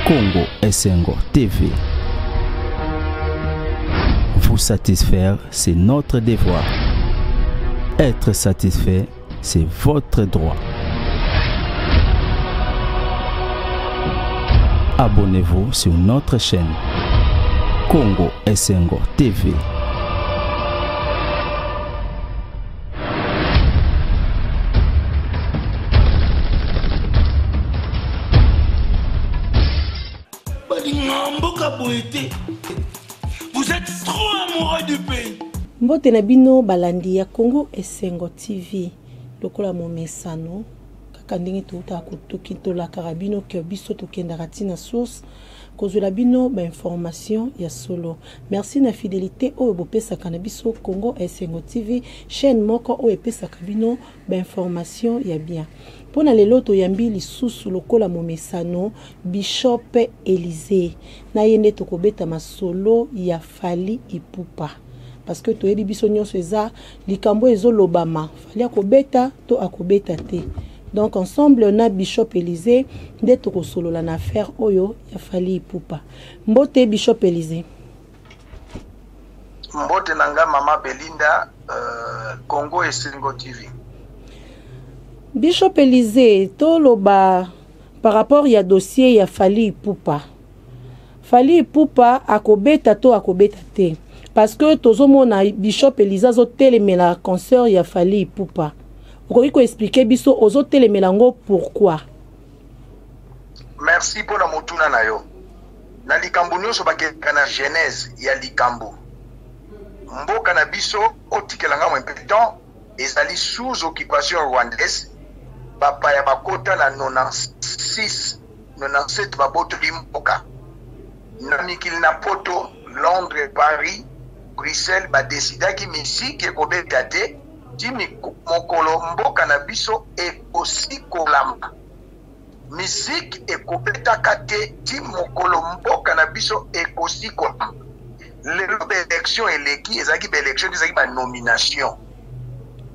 Congo Esengo TV. Vous satisfaire, c'est notre devoir. Être satisfait, c'est votre droit. Abonnez-vous sur notre chaîne Congo Esengo TV. Vous êtes trop amoureux du pays. Mbote na bino balandi ya Congo Esengo TV lokola momesano kaka ndenge toutaka kotoki tolakaka bino ke biso tokendaka ntina source kozwela bino ba information ya solo. Merci na fidelite oyo bopesaka na biso Congo Esengo TV, chaîne moko oyo epesaka bino ba information ya bien. Mpo na lelo toyambi lisusu lokola momesano Bishop Elysee, na ye nde tokobeta masolo ya Fally Ipupa parce que toyebi biso nyonso eza likambo ezolobama Fally akobeta to akobeta te. Donc ensemble na Bishop Elysee nde tokosolola na affaire oyo ya Fally Ipupa. Mbote Bishop Elysee. Mbote na nga mama Belinda, Congo Esengo TV. Bishop Elysee, toloba par rapport ya dossier ya Fally Ipupa. Fally Ipupa akobeta to akobeta te? Parce que tozomona Bishop Elysee azotelemela concert ya Fally Ipupa. Okoki ko expliquer biso ozotelemela ngo pourquoi? Merci pona motuna na yo. Na likambo nyonso bakendaka na genèse ya likambo. Mboka na biso, otikela nga un peu temps, ezali sous occupation rwandaise. Bapaya bakota na 96, 97 babotoli mboka. Na mikili na poto, Londres, Paris, Bruxelles, badesidaki misiki ekobeta te ti mokolo mboka na biso ekosikolama. Musique ekobetaka te ti mokolo mboka na biso ekosikolama. Lelo ba election eleki, ezalaki ba election te, ezalaki ba nomination.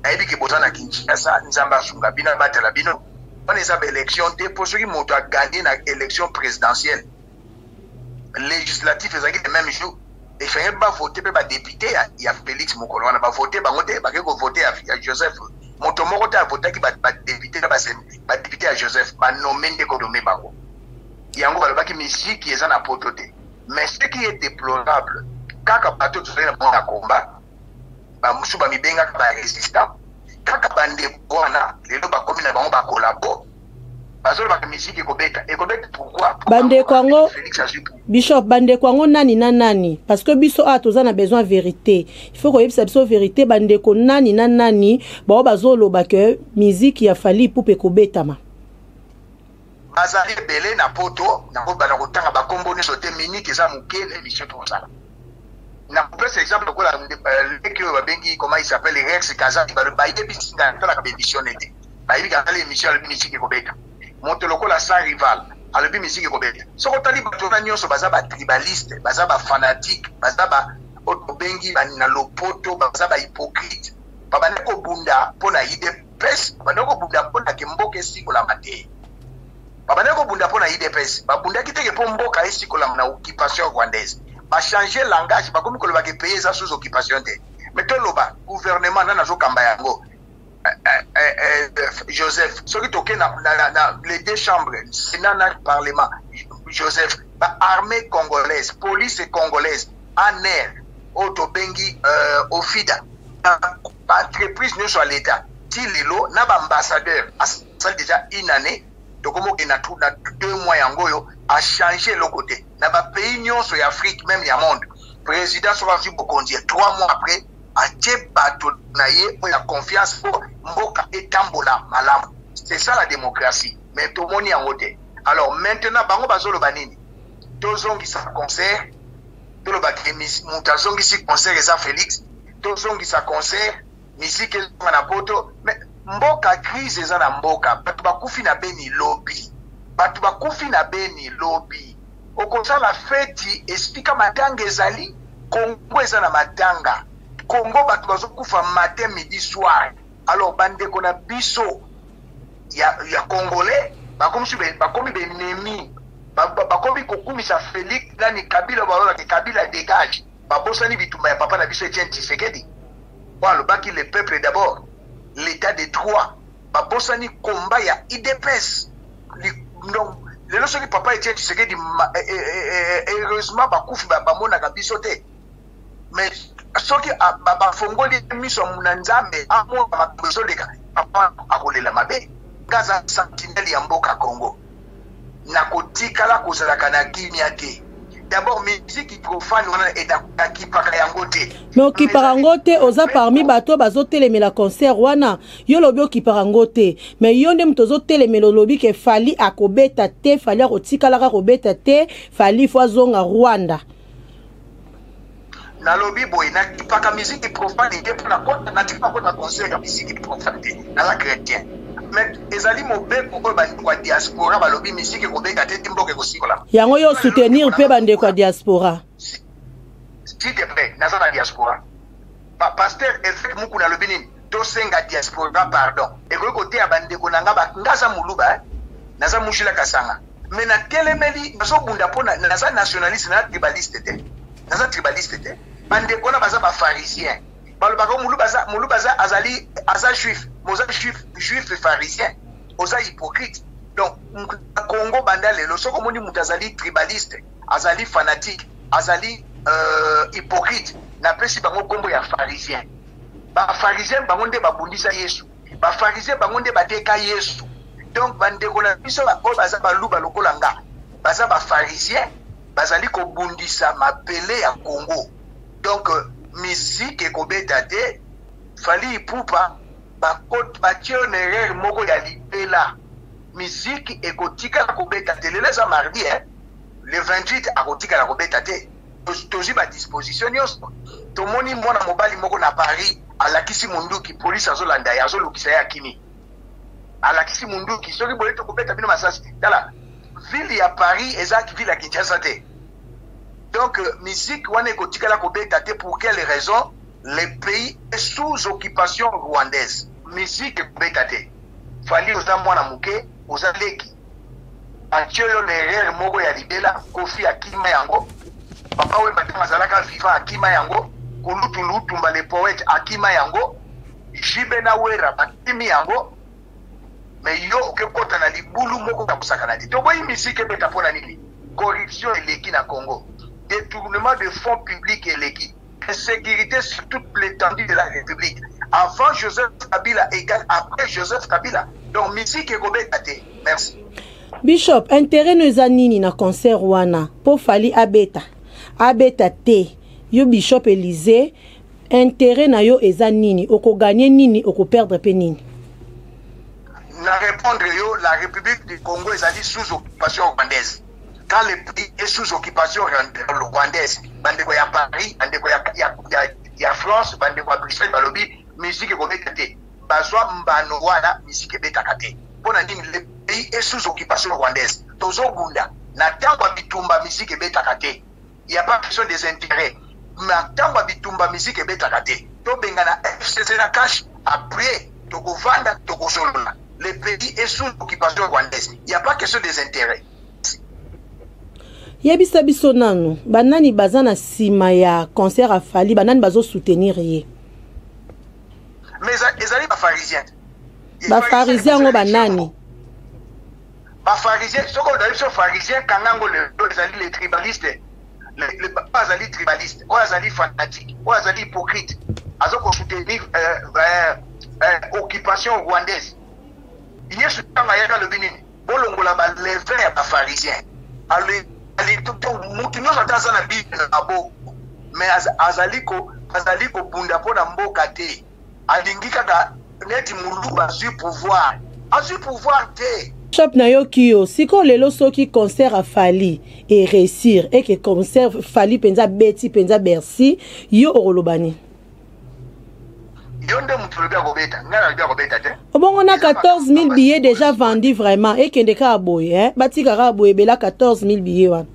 Nayebi ke boza na Kinshasa, Nzambe asunga bino, abatela bino. Wana eza ba election te, po soki moto a gagner na election presidentielle, législatif ezalaki le même jour, efengeli ba voter pe ba député ya Felix mokolo wana, ba voter bango te, bakei ko voter ya Joseph. Moto moko te avotaki ba député na ba député ya Joseph, ba nommé nde ko nommé bango. Yango balobaki musique eza na poto te. Mais ce qui est déplorable, kaka bato tozali na bango na combat, ba mosusu ba mibengaka ba résistants, kaka bandeko wana lelo bakomi na bango ba collabo, bazolobaka musique ekobeta. Ekobeta pourquoi? Bandeko yango, Félix azwi pouvoir. Bishop, bandeko yango nani na nani? Parce que biso awa toza na besoin vérité. Il faut koyebisa biso vérité, bandeko nani na nani bao bazoloba que musique ya Fally Ipupa ekobetama. Bazali ebele na poto, nakobanda kotanga bakombo nyonso te, minute eza moke na émission tozala. Nakopesa exemple lokola leki oyo babengi, comment il s'appelle, Rex Kazadi, bayebisi ngai natalaka ba émission nete. Bayebi kaka émission alobi musique ekobeta. Moto lokola sans rival alobi musique ekobeta. Soki otali bato wana nyonso baza ba tribaliste, baza ba fanatique, baza ba oyo tobengi ba na lopoto, baza ba hypocrite. Babandi kobunda mpo na UDPS, babandi kobunda mpo na ke mboka esikolama te. Babandi kobunda mpo na UDPS, babundaki te ke mpo mboka esikolama na occupation rwandaise. Ba changer langage, bakomi koloba ke pays eza sous occupation te. Mais toloba gouvernement nani azokamba yango? Joseph, soki toke na les deux chambres, Sénat na Parlement, Joseph, ba armée congolaise, police congolaise, ANR, oyo tobengi OFIDA, ba entreprise nyonso ya l'État, ti lelo na ba ambassadeur asali déjà une année, tokomi okende na 2 mois yango oyo a changer eloko te. Na ba pays nyonso ya Afrique, même ya monde, président soki azwi bokonzi 3 mois après atie bato na ye oyo ya confiance po mboka etambola malamu. C'est ça la démocratie, mais tomoni yango te. Alors maintenant bango bazoloba nini? Tozongisa concert, toloba ke moto azongisi concert eza Félix, tozongisa concert, musique ezonga na poto, mais mboka crise eza na mboka, bato bakufi na Beni lobi, bato bakufi na Beni lobi, okosala feti esika matanga ezali. Congo eza na matanga, Congo bato bazokufa matin midi soir. Alors bandeko na biso ya congolais bakomi ba ennemi. Bakomi kokumisa Felix nani Kabila, balobaki Kabila dégage. Babosani bitumba ya papa na biso Etienne Tshisekedi oyo alobaki le peuple d'abord, l'état de droit. Babosani combat ya UDPS. Donc lelo soki papa Etienne Tshisekedi, heureusement bakufi, bamonaka biso te, mais soki bafongoli miso na Nzambe, amona makambo ezoleka, papa akolela mabe. Nga aza sentinelle ya mboka Congo, nakotikala kozalaka na kimia te. D'abord, musique profane wana nakipaka yango te. Mais okipaka yango te, oza parmi bato bazotelemela concert wana. Yo lobi okipaka yango te, mais yo nde moto ozotelemela. Olobi ke Fally akobeta te, Fally akotikalaka kobeta te, Fally faut azonga Rwanda. Nalobi boye, nakipaka musique profane te mpona kota, natika kota concert ya musique profane te. Naza chrétien, mais ezali mobeko oyo bandeko ya diaspora balobi musique ekobeta te ti mboka ekosikolama. Yango yo soutenir mpe bandeko ya diaspora? S'il te plaît, naza na diaspora. Pasteur évêque Mukuna alobi nini? Tosenga diaspora pardon. Ekoki koteya bandeko na nga. Nga aza Moluba, naza Mujila Kasanga, mais natelemeli, nazobunda mpo naza nationaliste, naza tribaliste te, naza tribaliste te. Bandeko wana baza bapharisien, balobaka Moluba aza, azali, aza juif. Oza juif, juif pharisien, oza hypocrite. Donc Congo, banda lelo, soki omoni moto azali tribaliste, azali fanatique, azali hypocrite, napesi bango nkombo ya pharisien. Bapharisien bango nde babundisa Yesu, bapharisien bango nde bateka Yesu. Donc bandeko na biso oyo baza Baluba lokola nga, baza bapharisien, bazali kobundisa mabele ya Congo. Donc musique ekobeta te. Fally Ipupa, batie yo na erreur moko ya libela. Musique ekotikala kobeta te. Lelo eza mardi, eh? Le 28 akotikala kobeta te. Tozwi badisposition nyonso. Tomoni mwana mobali moko na Paris alakisi munduki, polise azolanda ye, azolukisa ye, akimi, alakisi munduki: "Soki boye, tokobeta bino masasi." Tala, ville ya Paris eza ville ya Kinshasa te. Donc musique wana ekotikala kobeta te. Pour quelle raison? Le pays est sous occupation rwandaise. Musique ekobeta te. Fally, oza mwana moke, oza leki, atie yo na erreur moko ya libela. Kofi akima yango, Papa Wemba ntango azalaka vivant akima yango, Kulutu Lutumba le poète akima yango, JB na Wera bakimi yango, mais yo okekota na libulu moko ya kosakana te. Toboyi musique ebeta. Mpo na nini? Corruption eleki na Congo, détournement de fonds publics eleki, insécurité sur toute l'étendue de la République. Avant Joseph Kabila égale après Joseph Kabila. Donc musique ekobeta te. Merci. Bishop, intérêt no eza nini na concert wana mpo Fally abeta, abeta te? Yo Bishop Élysée, intérêt na yo eza nini? Okogagner nini? Okoperdre mpe nini? Na répondre yo, la République du Congo ezali sous occupation rwandaise. Quand le pays est sous occupation rwandaise, bandeko ya Paris, bandeko ya France, bandeko ya Bruxelles balobi musique ekobeta te. Bazwa mbano wana, musique ebetaka te. Mpo na nini? Le pays est sous occupation rwandaise. Tozobunda na ntango ya bitumba, musique ebetaka te. Y a pas question des intérêts. Na ntango ya bitumba, musique ebetaka te. Tobengana FCC na CACH, après tokovanda, tokosolola. Le pays est sous occupation rwandaise, y a pas question des intérêts. Yebisa biso nanu, banani baza na nsima ya concert ya Fally? Banani bazosoutenir ye? Mais ezali bapharisien. Bapharisien yango banani? Bapharisien, soki ozali biso pharisien, kanga yango lelo, ezali les tribalistes. Oyo azali tribaliste, oyo azali fanatique, oyo azali hypocrite, aza kosoutenir occupation rwandaise. Yesu ntango ayaki, alobi nini? "Bolongola balevain ya bapharisien." Mutu nyonso ata aza na Bible na maboko, mais azali kobunda mpo na mboka te, alingi kaka neti Moluba azwi pouvoir. Azwi pouvoir te. Bishop, nayoki yo. Sikoyo lelo, soki concert ya Fally eréussir, eke concert Fally mpenza abeti mpenza Bercy, yo okoloba nini? Yo nde moto olobi akobeta, ngai nalobi akobeta te. Obongo na 14 000 billets déjà vendus, vraiment ekende kaka boye, eh? Batika kaka boye, ebela 14 000 billets wana.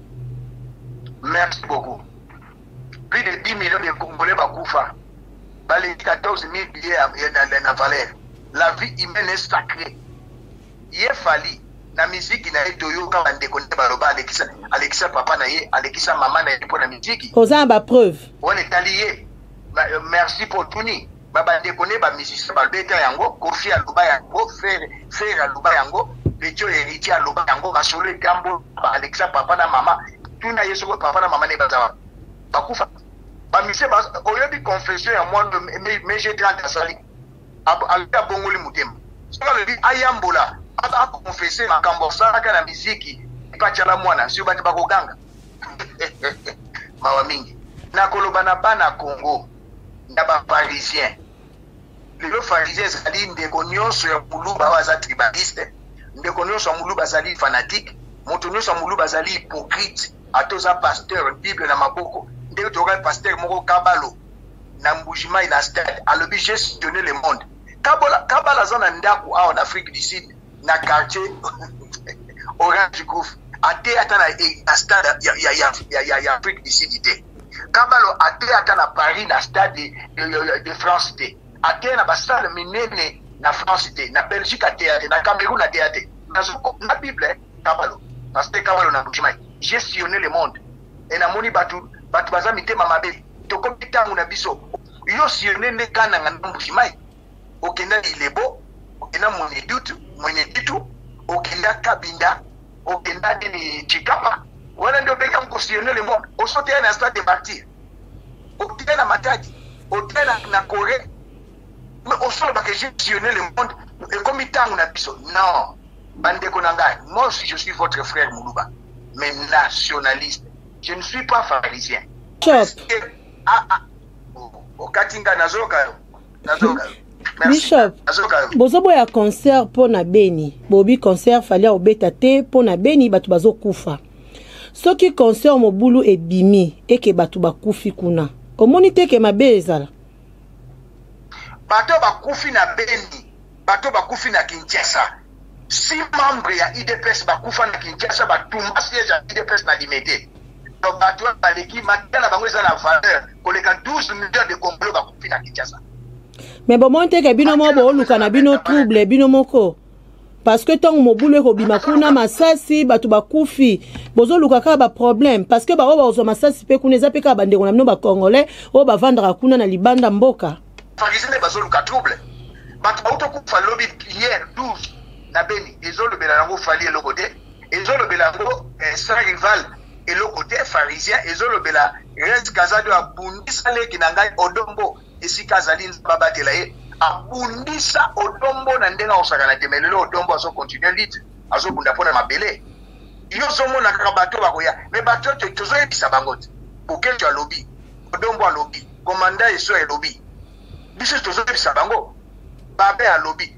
Merci beaucoup. Plus de 10 millions de Congolais bakufa, baleki 14 000 billets na valeur. La vie humaine est sacrée. Ye Fally. Na miziki na ye, toyoka bandeko nde baloba alekisa, alekisa papa na ye, alekisa mama na ye mpo na miziki. Oza na bapreuve? Wana etali ye. Merci mpo otuni. Bandeko nde bamusicien balobeta yango, Kofi aloba yango, Ferre aloba yango, Petit oyo Héritier aloba yango, masolo etambo alekisa papa na mama. Tuna ye soko papa na mama ne baza wapi, bakufa. Bamusicien, oyebi confession ya mwana MG 30 asali, alobi abongoli motema. Soki alobi ayambola, akonfese makambo asalaka na miziki epa Tshala Mwana, sio bato bakoganga. Mawa mingi. Nakoloba na bana Congo, na baparisien lelo, pharisien ezali ndeko nyonso ya moluba oyo aza tribaliste, ndeko nyonso ya moluba azali fanatique, moto nyonso ya moluba azali hypocrite. Ata oza pasteur, Bible na maboko, ndenge toyoka pasteur moko Kabalo na Mbujimai na stade alobi: "J'ai sillonné le monde." Kabola, Kabala aza na ndako awa na Afrique du Sud, na quartier Orange Grove. Ate ata na stade ya Afrique du Sud te. Kabalo ate ata na Paris na stade de France te. Ate na basalle minene na France te, na Belgique ateya te, na Cameroun ateya te. Na Bible, Kabalo, pasteur Kabalo na Mbujimai: "J'ai sillonné le monde e namoni bato baza mitema mabe. Tokomi ntango na biso." Yo sillonne nde Kananga na Mbujimai, okenda Ilebo, okenda Mweneditu, Mweneditu, okenda Kabinda, okenda nini, Chikapa. Wana nde obengi yango kosillonne le monde? Osoteya na stade de Martyr, oteya na Matadi, oteya na Corée, mais osolobaka: "J'ai sillonné le monde, ekomi ntango na biso." Non, bandeko na ngai, moi aussi je suis votre frère moluba, mais nationaliste, je ne suis pas pharisien. Ah, ah, okati nga, nazoyoka yo, nazoyoka yo. Bishop, bozoboya concert mpo na Beni. Bobi concert Fally obeta te mpo na Beni, bato bazokufa. Soki concert mobulu ebimi, eke bato bakufi kuna, omoni te ke mabe ezala? Bato bakufi na Beni, bato bakufi na Kinshasa. Six membre ya UDPS bakufa na Kinshasa, batumba siège ya UDPS na Limete. Donc bato oyo baleki, makila na bango eza na valeur koleka 12 millions de Congolais bakufi na Kinshasa. Mais bomoni te ke bino moko booluka na bino trouble bino moko? Parce que ntango mobulu ekobima kuna, masasi, bato bakufi, bozoluka kaka baproblème, parce que baoyo bakozwa masasi mpe kuna eza mpe kaka bandeko na bino bacongolais oyo bavandaka kuna na libanda mboka. Pharisien nde bazoluka trouble. Bato bauta kufa lobi, hier, 12 na Beni. Ezolobela yango Fally eloko te, ezolobela yango Sans Rival eloko te. Pharisien ezolobela Res Kazadi oyo abundisa leki na ngai Odombo. Esika azali, Nzambe abatela ye. Abundisa Odombo na ndenge akosakana te, mais lelo Odombo azocontinue lutte, azobunda mpo na mabele. Yo ozomona kaka bato bakoya, mais bato oyo tozoyebisa bango te. Boketo alobi, Odombo alobi, komanda eso elobi, biso tozoyebisa bango. Babe alobi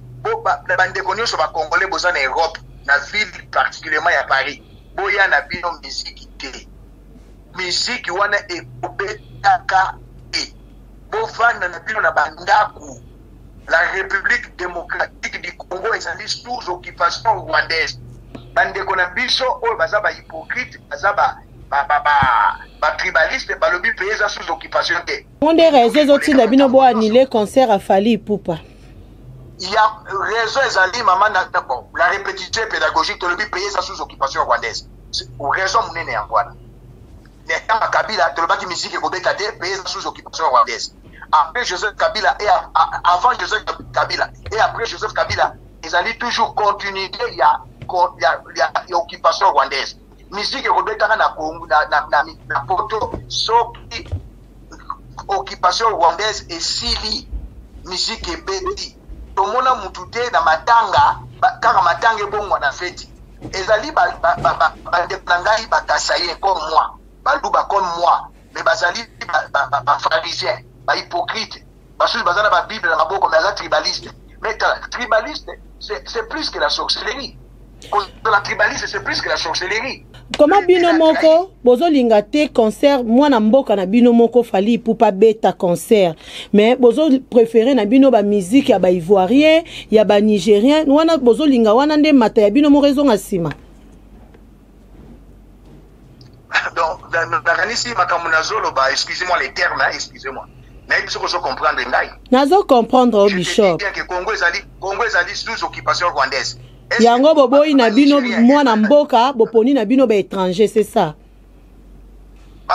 na bandeko nyonso bacongolais boza na Europe, na ville particulièrement ya Paris, boya na bino miziki te. Miziki wana ekobetaka te. Bovanda na bino na bandako. La République démocratique du Congo ezali sous occupation rwandaise. Bandeko na biso oyo baza bahypocrite, baza batribaliste, balobi pays eza sous occupation te. Ngo nde raison ezotinda bino boannuler concert ya Fally Ipupa? Ya raison ezali mama na, bon, la répétition pédagogique. Tolobi pays eza sous occupation rwandaise, raison monene yango wana. Na ntango Kabila, tolobaki musique ekobeta te, pays eza sous occupation rwandaise. Après Joseph Kabila et avant Joseph Kabila et après Joseph Kabila, ezali toujours continuité ya occupation rwandaise. Musique ekobetaka na Congo, na Poto, soki occupation rwandaise esili, musique ebeti. Tomona mutu te na matanga, kaka matanga ebongwa na feti. Ezali bandeko na ngai bakasaïens comme moi, Baluba comme moi, mais bazali bapharisien, bahypocrite. Basusu baza na babible na maboko, mais aza tribaliste. Mais tribaliste, c'est plus que la sorcellerie. Kozala tribaliste, c'est plus que la sorcellerie. Koma bino moko bozolinga te concert mwana mboka na bino moko Fally Ipupa beta concert, mais bozopréféré na bino bamusique ya baivoirien, ya banigérien wana. Bozolinga wana nde mata ya bino moko ezonga nsima. Donc nakanisi makambo nazoloba, excusez-moi les termes, hein, excusez-moi, nayebi soki ozo comprendre ngai. Nazo comprendre o, bishop. Bien que Congo ezali sous occupation rwandaise. Yango boboyi na bino mwana mboka, boponi na bino baétranger, c'est ça?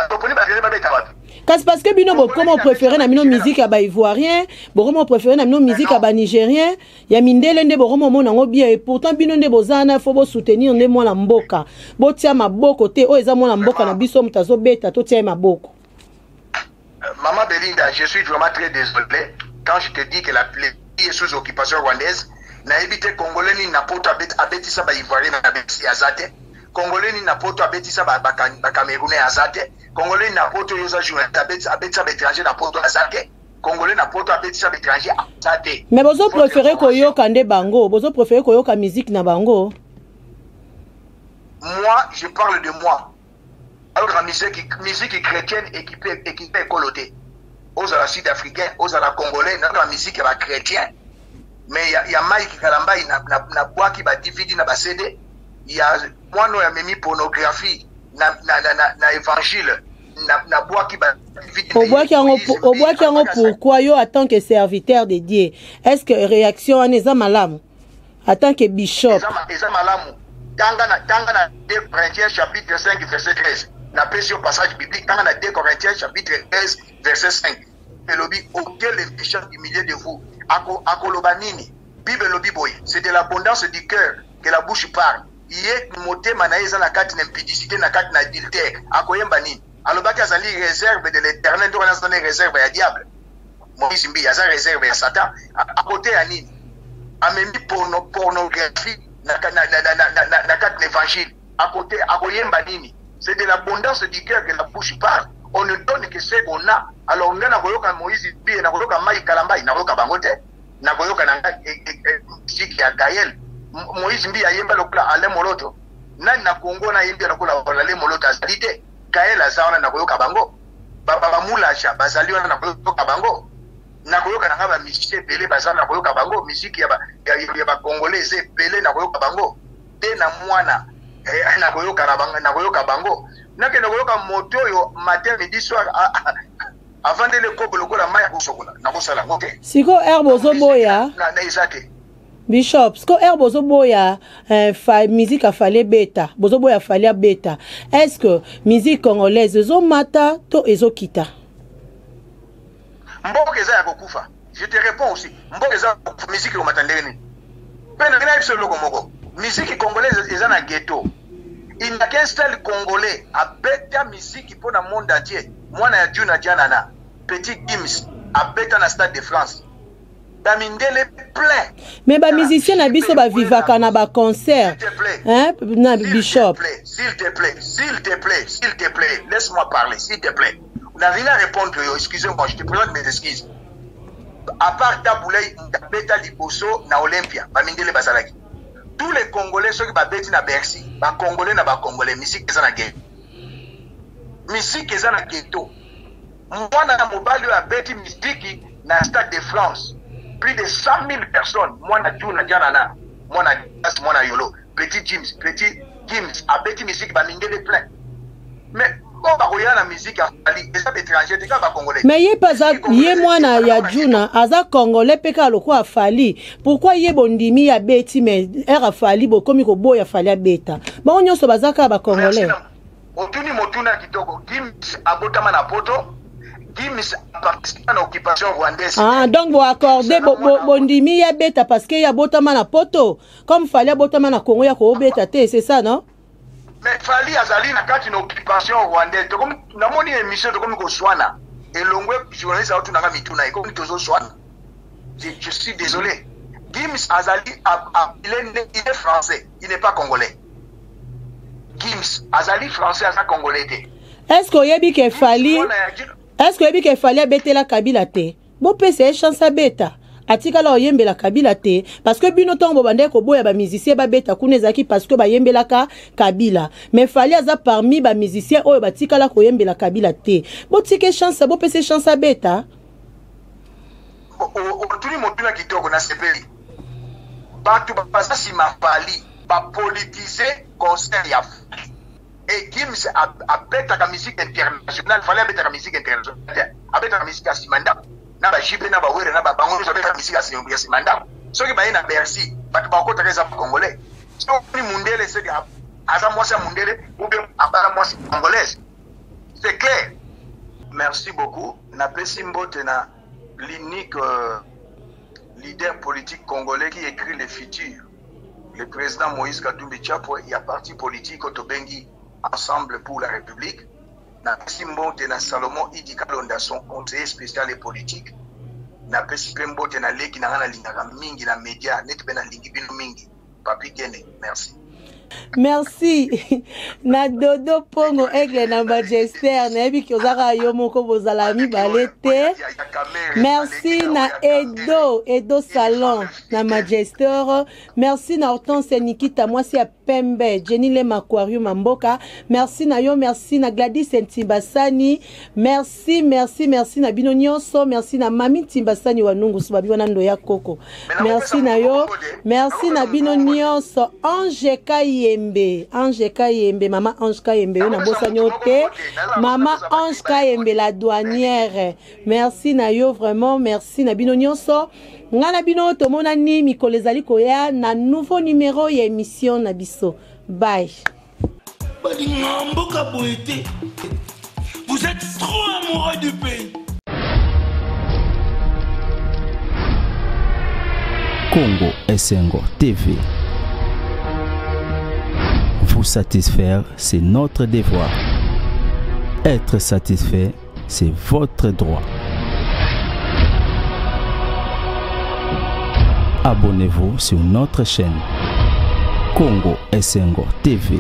Boponi baétranger babeta wapi? Kasi parce que bino bokoma préféré na bino musique ya baivoirien, bokoma préféré na bino musique ya banigérien, ya mindele nde bokoma omona yango bien. Et pourtant bino nde boza wana, fo bosoutenir nde mwana mboka, botia maboko te. Oyo eza mwana mboka na biso, moto azobeta, totia ye maboko. Maman Belinda, je suis vraiment très désolé quand je te dis que la pays est sous occupation rwandaise. Nayebi te Congolais nini na poto abetisa baivoirien na besi, aza te. Congolais nini na poto abetisa bacamerounais, aza te. Congolais nini na poto oyo oza journaliste abetisa baétranger na poto, aza te. Congolais na poto abetisa baétranger, aza te. Mais bozo préféré koyoka nde bango, bozo préféré koyoka musique na bango. Moi, je parle de moi. Alors musique chrétienne équipe ekolo te. Ozala sud africain, ozala congolais, nayoka musique ya bachrétien. Mais ya Mike Kalambai, nabwaki ba DVD na ba CD. Ya mwana oyo amemi pornographie na évangile, nabwaki ba DVD. Obwaki yango, obwaki yango pourquoi? Yo, en tant que serviteur de Dieu, est ce que réaction wana eza malamu en tant que bishop? Eza malamu. Tanga na 2 Corinthiens chapitre 5 verset 13. Napesi yo passage biblique. Tanga na 2 Corinthiens chapitre 13 verset 5. Elobi: "Ôtez le méchant du milieu de vous." Akoloba nini? Bible elobi boye: "C'est de l'abondance du cœur que la bouche parle." Ye motema na ye eza na kati na impudicité, na kati na adultère, akoyemba nini? Alobaki azali réserve de l'Éternel, nde wana aza na réserve ya diable. Moïse Mbiye aza réserve ya Satan. Akoteya nini? Amemi pornographie na kati na évangile, akote akoyemba nini? C'est de l'abondance du cœur que la bouche parle. On ne donne que ce qu'on a. Alors ngai nakoyoka Moïse Mbiye, nakoyoka Mike Kalambai, nakoyoka bango te. Nakoyoka na ngai musique ya Gael. Moïse Mbiye ayemba lokola Alain Moloto? Nani na Congo nayembi lokola Alain Moloto? Azali te. Gael aza wana, nakoyoka bango. Bamulaja bazali wana, nakoyoka bango. Nakoyoka na ngai bamusicien ebele baza, nakoyoka bango. Musique ya bacongolais eza ebele, nakoyoka bango te. Na mwana nakoyoka bango. Nakende koyoka moto oyo matin, midi, soir avandeli ekobo lokola mai ya kosokola, nakosala yango te. Sikoyo heure bozoboya Eza te. Bishop, siko heure bozoboya musique afali ebeta, bozoboya Fally abeta, est ce que musique congolaise ezomata to ezokita? Mboka eza ya kokufa. Je te réponds aussi: mboka eza, musique ekomata ndenge nini? Mpe na ngai biso eloko moko, musique congolaise eza na ghetto. Il n'y a qu'un seul Congolais abeta musique mpo na monde entier, mwana ya Djuna Djanana, Petit Gims, abeta na Stade de France, bamindele plein. Mais bamusicien na biso bavivaka na baconcert na bishop. S'il te plaît, s'il te plaît, s'il te plaît, laisse-moi parler, s'il te plaît. Nalingi na répondre yo. Excusez-moi, je te présente mes excuses. À part Tabu Ley abeta liboso na Olympia, bamindele bazalaki. Tous les Congolais soki babeti na Bercy, bacongolais na bacongolais. Musique eza na ghetto, musique eza na ghetto. Mwana na mobali oyo abeti musique na Stade de France, plus de 100 000 personnes, mwana Djuna Djanana, mwana Gas, mwana Yolo, Petit James, Petit Gims abeti musique, bamindele plein. Mais oyo bakoya na musique ya Fally eza baétranger te, kaka bacongolais. Mais ye mpe aza, ye mwana ya Djuna aza congolais mpe kaka lokola Fally. Pourquoi ye bondimi ye abeti, mais heure afali bokomi koboya Fally abeta? Bango nyonso baza kaka bacongolais. Otuni motuna kitoko. Gims abotama na poto. Gims aparticipe na occupation rwandaise. Ah, donc boaccorde, bondimi ye abeta parce que ye abotama na poto. Comme Fally abotama na Congo, ya koobeta te, c'est ça, non? Mais Fally azali na kati na occupation rwandaise. Tokomi, namoni émission, tokomi koswana elongwe. Journaliste aotunanga mituna, ekomi tozoswana. Je suis désolé. Gims azali, il est français, il n'est pas congolais. Gims azali français, aza congolais te. Est ce que oyebi ke Fally, est ce que oyebi ke Fally abetela Kabila te? Bopesa ye chance abeta. Atikala oyembela Kabila te, parce que bino ntango bobandaki koboya bamusicien babeta kuna, ezalaki parce que bayembelaka Kabila. Mais Fally aza parmi bamusicien oyo batikala koyembela Kabila te. Botika chance, bopesa chance abeta. Otuni motuna kitoko, nasepeli. Bato baza nsima Fally bapolitize concert ya Fally. Et Gims abetaka musique internationale, Fally abetaka musique internationale te. Abetaka musique ya nsima ndako na bajibe na bawere na babango nyonso. Abetaka musique ya nsima ndako. Soki baye na Bercy, Bato bakotaka eza congolais. Soki mundele, seke aza mwasi ya mundele ou bien abala mwasi congolaise, c'est clair. Merci beaucoup. Napesi mbote na l'unique leader politique congolais qui écrit le futur, le président Moïse Katumbi Chapwe ya parti politique oyo tobengi Ensemble pour la République. Napesi mbote na Salomon Idi Kalonda, son conseiller spécial et politique. Napesi mpe mbote na leki na ngai nalingaka mingi na media neti mpe nalingi bino mingi, Papi Gene. Merci. Merci na Dodo Pongo Aigle na Manchester. Nayebi ki ozaka yo moko, bozala mibale te. Merci na Edo Edo Salon na Manchester. Merci na Hortense Nikita, mwasi ya pembe, Jenny Lema Aquarium ya mboka. Merci na yo. Merci na Gladys Ntimbasani. Merci, merci, merci na bino nyonso. Merci na Mami Ntimbasani wa Nungu Subabi wana ndo ya koko. Merci na yo. Merci na bino nyonso. Ange Kayembe, Ange Kayembe, mama Ange Kayembe, yo nabosani yo te. Mama Ange Kayembe la douanière. Merci na yo vraiment, merci na bino nyonso. Nga na bino tomonani mikolo ezali koya na nouveau numéro ya émission na biso. Bye. Balinga mboka boye te. Vous êtes trop amoureux du pays. Congo Esengo TV. Vous satisfaire, c'est notre devoir. Être satisfait, c'est votre droit. Abonnez-vous sur notre chaîne Congo Esengo TV.